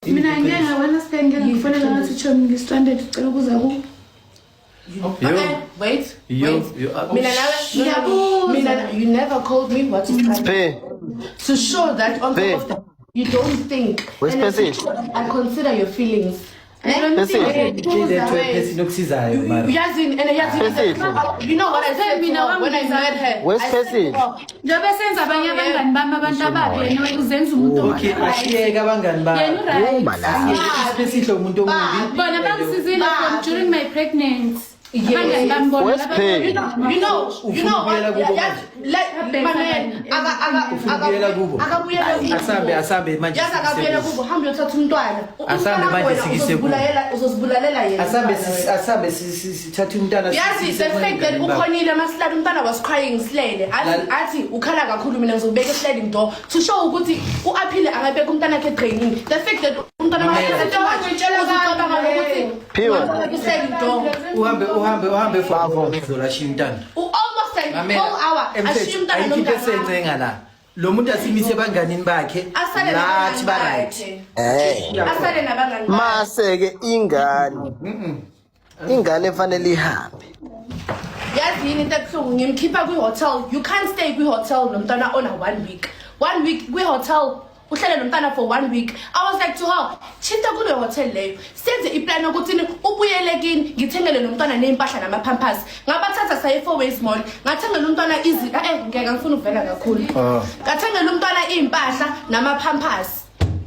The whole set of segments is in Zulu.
Mina ngeke ngaku-understand, ngeke ngikufonela ngathi, "Chomi, ngi-stranded, ucela ukuza ku." Okay, wait, wait. Yo, Mina nawe, Ngiyabuza. mina, you never called me what is Sphe. to show that on top Sphe. of that you don't think. And Wesiphe. to show that I consider your feelings. I don't Bese- think. Person okusizayo mara. Yazini and yazini. Phesihle. You know what I said to Mina her when I wangibiza. met her? Where's I said to Phesihle? her, Njengoba senza abanye abangani bami abantu ababi, yena uzenza umuntu Okay, o-right. ashiyeke abangani bakhe. Yena u-right. Uma la. Isiphesihle umuntu omubi. Bona bangisizile from during my pregnancy. Abangani bami bona Where's laba- Phe? You know what? Ufuna ukubuyela kubo Yazi, let my man, aka aka Ufuna ukubuyela kubo? Akabuyela kubo. Asambe, asambe manje. Yazi akabuyela kubo, hamba uyothatha umntwana. Asambe Umntwana manje wena sikise kubo. uzozibulalela yena. Asambe umntwana wena. asambe sithathe umntana. Yazi the fact that ukhonile masilala, umntwana was crying silele, athi athi ukhala kakhulu, mina ngizobeka e-sliding door to show ukuthi u-aphile angabeka umntwana akhe training. The fact that umntwana Mamela. uzicabanga nokuthi Phiwe. umntwana i-sliding door. Uhambe, uhambe, uhambe for Bafo. uzolashiya umntana. U-almost like Mamela. whole hour ashiye umntwana Ayikho into nomntwana. esencenga la. Lo muntu asimise ebanganini bakhe. Asale Lathi nabangani ba right. bakhe. Eh. Asale nabangani bakhe. Mase ke ingane efanele ihambe. Yazi yini into ebuhlungu? Ngimkhipha kwi-hotel. You can't stay kwi-hotel nomntwana ona one week, one week kwi-hotel, uhlele nomntana for one week. I was like to her, "Chinta kule hotel leyo, senze i-plan yokuthi ubuyele kini, ngithengele nomntwana ney'mpahla nama-pampers." Ngabathatha saye e-Fourways Mall, ngathengela umntwana ngeke ngifuna ukuvela kakhulu. Ah. Ngathengela umntwana iy'mpahla nama-pampers.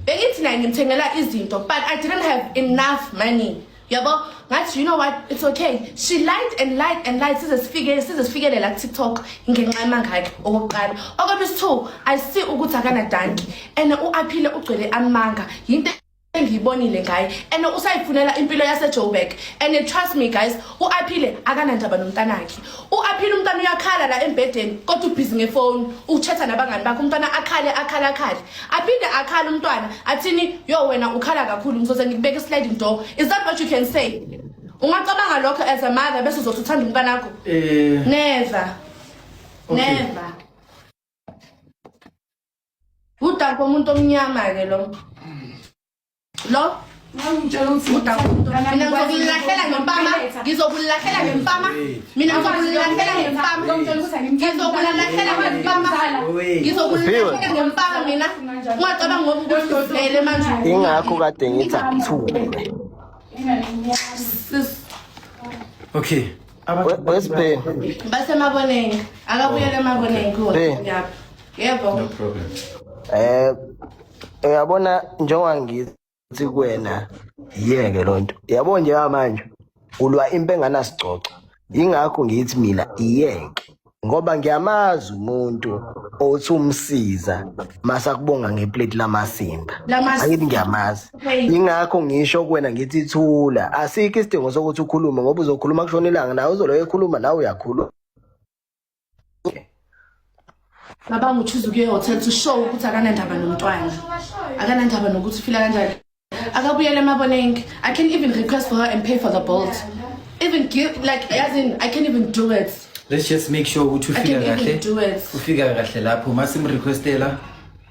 Bengithi naye ngimthengela izinto, but I didn't have enough money, yabo. Ngathi, "You know what, it's okay." She lied and lied and lied size sifikele la ku-TikTok ngenxa yamangakhe. Okokuqala. Okwebisi-two, I see ukuthi akanadanki and u-aphile ugcwele amanga, yinto engiyibonile ngaye, and usayifunela impilo yaseJoburg. And trust me guys, u-aphile akanandaba nomntanakhe. U-aphile, umntana uyakhala la embhedeni, kodwa ubhizi ngefoni, uchatha nabangani bakhe. Umntwana akhale, akhale, akhale, aphinde akhale umntwana, athini, "Yo, wena ukhala kakhulu, ngizoze ngikubeke i-sliding door." Is that what you can say? Ungacabanga lokho as a mother bese uzothi uthanda umntanakho? Never. Okay. Never. Udakwa umuntu omnyama-ke lo lo. Ngangitshela ukuthi Udakwa umuntu. Mina ngizokulahlela ngempama, ngizokulahlela ngempama, mina ngizokulahlela ngempama, ngizokulahlela ngempama, Wait. ngizokulahlela ngempama mina. Ungacabanga ngoba ukuthi vele manje. Ingakho kade ngithi akuthule. Sis. Okay. Wesiphe. Basemaboneng, akabuyele emaboneng. Hey. Yebo. No problem. Uyabona njengoba ngithi kuwena yeke lonto. Yabo nje manje ulwa impi enganasicoco. Ingakho ngithi mina iyeke. Ngoba ngiyamazi umuntu othi umsiza masakubonga ngeplate lamasimba. Angithi ngiyamazi. Hey. Ingakho ngisho kuwena ngithi thula. Asikho isidingo sokuthi ukhulume ngoba uzokhuluma kushona ilanga, nawe uzoloyo ekhuluma, nawe uyakhuluma. Cabanga uchoose ukuya e-hotel to show ukuthi akanandaba nomntwana, akanandaba nokuthi ufila kanjani. Akabuyele emaboneng. I can even request for her and pay for the Bolt, even give, like, as in, I can even do it. Let's just make sure ukuthi I ufika can even kahle. do it. Ufika kahle lapho masimrequestela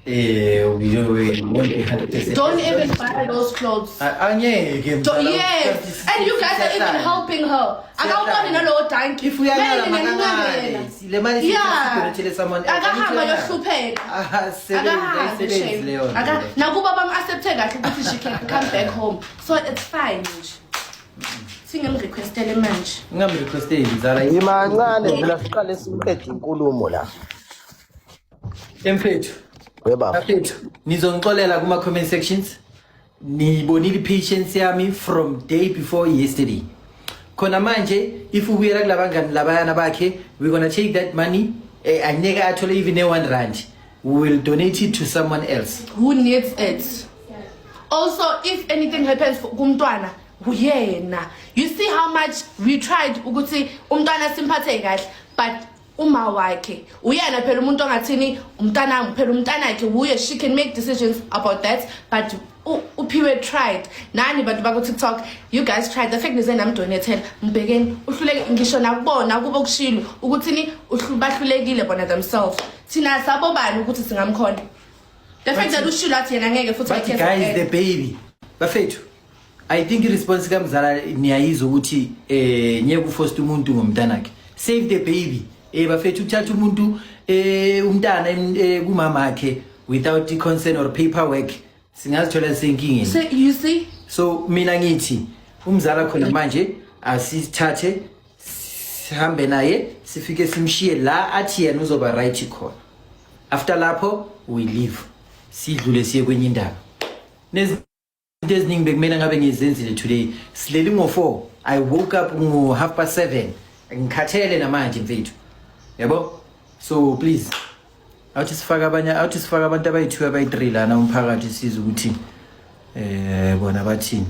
we won't be 100%. Don't even buy those clothes. Angeke. Yes, and you guys are even helping her. Akawuboni nalowo danki. If uyangala Kumele makangale. ningancengela. Le mali sidonethele someone else. Akahamba yohlupheka. Ah, sebenzi, Akahambe, ayisebenzi shame. leyo nto leyo. Nakuba bam-accepte kahle ukuthi she can come back home, so it's fine nje. Singimrequestele manje. Ungamrequesteli mzala. Imancane phela, siqale siqede inkulumo la. Emfethu. Webaba. Bafethu, nizongixolela kuma comment sections. Nibonile patience yami from day before yesterday. Khona manje if ubuyela kulabangani labayana bakhe, we're going to take that money. Angeke athole even a 1 rand. We will donate it to someone else. Who needs it. Also, if anything happens kumntwana, uyena. You see how much we tried ukuthi umntwana simphathe kahle, but uma wakhe uyena phela umuntu ongathini umntana phela, umntanakhe wuye. She can make decisions about that, but uphiwe tried. Nani bantu baku-TikTok, you guys tried. The fact nize namdonethela, mbhekeni uhluleke ngisho nakubona kubo kushilo ukuthini, bahlulekile bona themselves. Thina sabobani ukuthi singamkhona? The fact that ushilo athi yena ngeke futhi But guys, the baby. Bafethu, I think i-response kamzala niyayizwa ukuthi ngeke ufoste umuntu ngomntanakhe. Save the baby. Bafethu, ukuthatha umuntu umntana kumama wakhe without consent or paperwork, singazithola sisenkingeni. So you see? So mina ngithi umzala khona manje asithathe sihambe naye, sifike simshiye la athi yena uzoba right khona. After lapho we leave, sidlule siye kwenye indaba. Nezinto eziningi bekumele ngabe ngizenzile today. Sileli ngo-4, I woke up ngo-7:30, ngikhathele namanje mfethu, yabo. So please, awuthi sifake abanye, awuthi sifake abantu abayi-2, abayi-3 lana, umphakathi size ukuthi bona bathini.